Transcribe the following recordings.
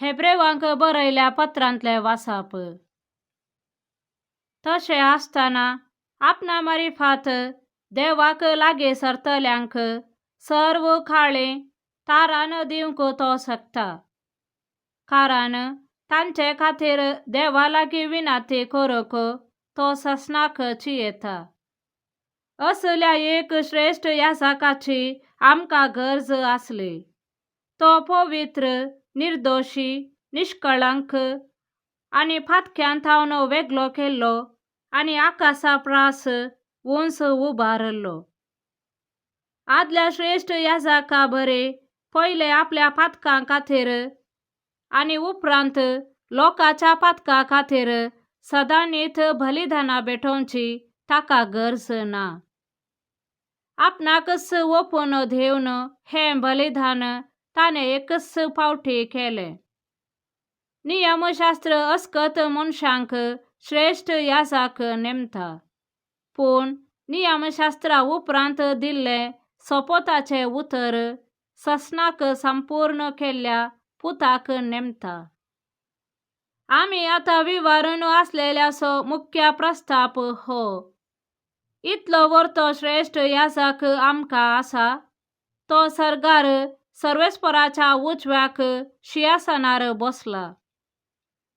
हेब्रेवांक बरयल्या पत्रांतलें वासाप. तशें आसतना आपणा मारिफात देवाक लागीं सरतल्यांक सर्व खाळी तारान दिवंक तो शकता, कारण तांचे खातीर देवा लागीं विनाती करूंक तो ससनाक चियेता. असल्या एक श्रेश्ठ याजकाची आमकां गरज आसली. तो पवित्र, निर्दोशी, निष्कळंक आनी फातक्यान थावन वेगळो केल्लो आनी आकाशा प्रास उंच उबारलो. आदल्या श्रेश्ठ याजका बरे पयले आपल्या पातकां खातीर आनी उपरांत लोकांच्या पातकां खातीर सदांनीत बलिदानां भेटोवची ताका गरज ना. आपणाकच ओपून घेवन हें बलिदान ताणें एकच फावटी केलें. नियमशास्त्र अस्कत मनशांक श्रेश्ठ याजक नेमता, पूण नियमशास्त्रा उपरांत दिल्लें सोपोताचें उतर ससनाक संपूर्ण केल्ल्या पुताक नेमता. आमी आतां विवरून आसलेल्याचो मुख्य प्रस्ताप हो. इतलो व्हरतो श्रेश्ठ याजक आमकां आसा, तो सर्गार सर्वेस्पराच्या उजव्याक शिंयासनार बसला.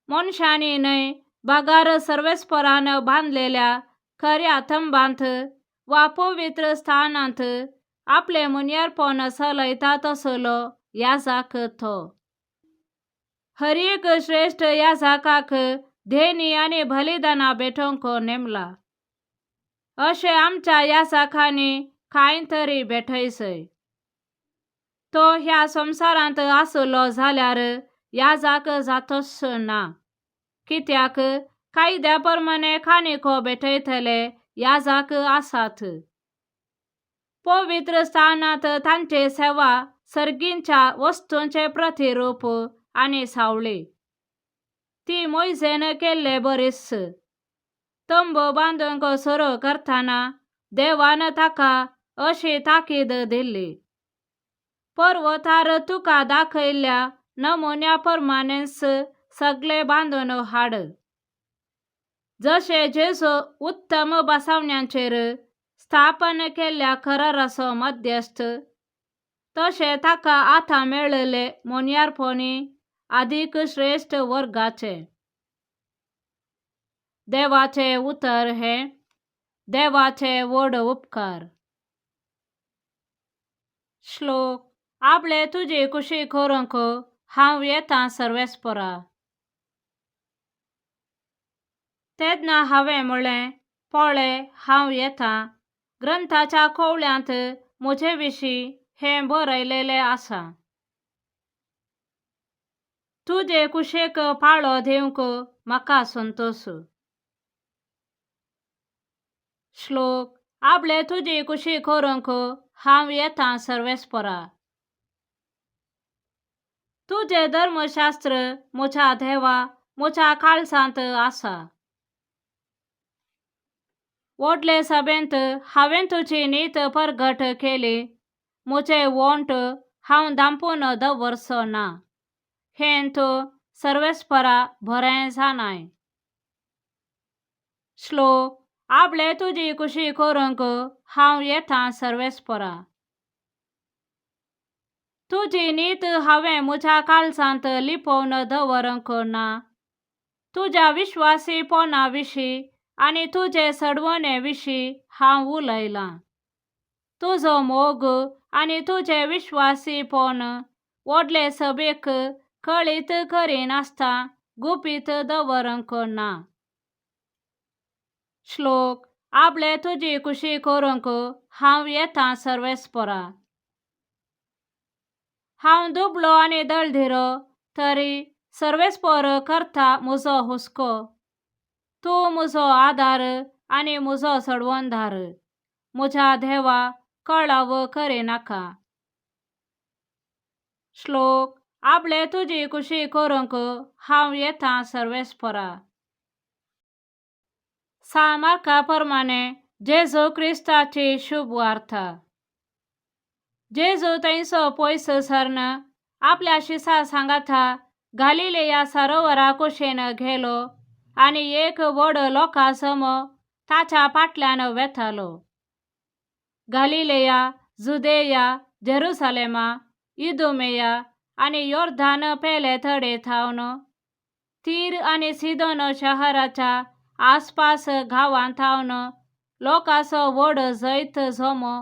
मनशांनी न्हय बगर सर्वेस्परान बांदलेल्या खऱ्या थंबांत वा पवित्र स्थानांत आपलें मुन्यारपण चलयता तसलो याजक तो. हर एक श्रेश्ठ याजकाक देणी आनी बलिदानां भेटोवंक नेमला. अशें आमच्या याजकांनी कांय तरी भेटयसय. तो ह्या संवसारांत आसलो जाल्यार याजक जातोच ना, कित्याक कायद्या प्रमाणे काणिको भेटयतले याजक आसात. पवित्र स्थानांत तांची सेवा सर्गींच्या वस्तूंचें प्रतिरूप आनी सावळी. ती मोयजेन केल्ले बरीच. तंबू बांदूंक सुरू करतना देवान ताका अशी ताकीद दिल्ली, पर्वतार तुका दाखयल्ल्या नमुन्या प्रमाणेच सगळें बांदून हाड. जशें जेजू उत्तम बसवण्यांचेर स्थापन केल्ल्या कराराचो मध्यस्थ, तशें ताका आतां मेळिल्ले मोन्यारपणी आदीक श्रेश्ठ वर्गाचें. देवाचें उतर हें देवाचे व्हड उपकार. श्लोक. आपले तुजी खुशी करूंक हांव येतां सर्वेस्परा. तेन्ना हांवें म्हळें, पळय हांव येतां, ग्रंथाच्या कोवळ्यांत म्हजे विशीं हें बरयलेलें आसा. तुजे कुशेक पाळो दिवंक म्हाका संतोश. श्लोक. आपले तुजी खुशी करूंक हांव येतां सर्वेस्परा. तुजें धर्मशास्त्र म्हज्या देवा म्हज्या काळजांत आसा. व्हडले सभेंत हांवें तुजी नीत परगट केली, म्हजे वोंट हांव धांपून दवरचो ना. हें तूं सर्वेस्परा बरें जाणाय. श्लोक. आपले तुजी खुशी करूंक हांव येतां सर्वेस्परा. तुजी नीत हांवें म्हज्या काळजांत लिपोवन दवरूंक ना. तुज्या विश्वासीपणा विशीं आनी तुजे सडवणे विशीं हांव उलयलां. तुजो मोग आनी तुजें विश्वासीपण व्हडले सभेक कळीत करिनासतना गुपीत दवरूंक ना. श्लोक. आपले तुजी खुशी करूंक हांव येतां सर्वेस्परा. हांव दुबळो आनी दळदिरो, तरी सर्वेस्पर करता म्हजो हुस्को. तूं म्हजो आदार आनी म्हजो सडवणदार. म्हज्या देवा कळाव करिनाका. श्लोक. आपले तुजी खुशी करूंक हांव येतां सर्वेस्परा. सा मार्का प्रमाणे जेजू क्रिस्ताची शुभ वार्ता. जेजू थंयसो पयस सरन आपल्या शिसा सांगाता गालिलेया सरोवरा कुशीन गेलो आनी एक व्हड लोकां समो ताच्या फाटल्यान वेतालो. गालिलेया, जुदेया, जेरुसलेमा, इदुमेया आनी योर्दान पेले तडे थावन तीर आनी सिदोन शहराच्या आसपास गांवांत थावन लोकांचो व्हड जैत जमो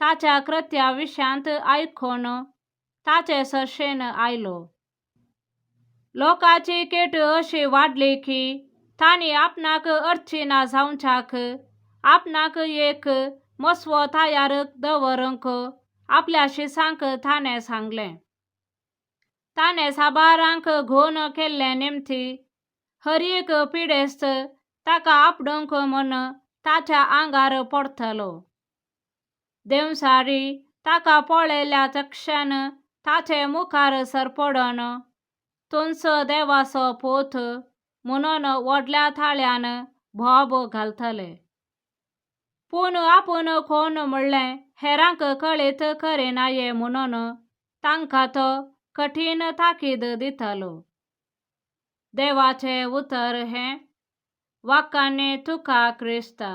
ताच्या कृत्या विशयांत आयकून ताचे सरशेन आयलो. लोकांची केट अशी वाडली की तांणी आपणाक अडचिना जावच्याक आपणाक एक मसवो तयार दवरूंक आपल्या शिसांक ताणें सांगलें. ताणें साबारांक गूण केल्ले निमती हर एक पिडेस्त ताका आपडूंक म्हूण ताच्या आंगार पडटलो. देंवचारी ताका पळयल्या तक्षण ताचे मुखार सरपडून तूंच देवाचो पूत म्हणून व्हडल्या ताळ्यान बोब घालतले. पूण आपूण कोण म्हणलें हेरांक कळीत करिनाये म्हणून तांकां तो कठीण ताकीद दितालो. देवाचें उतर हें. वाखाणे तुका क्रिस्ता.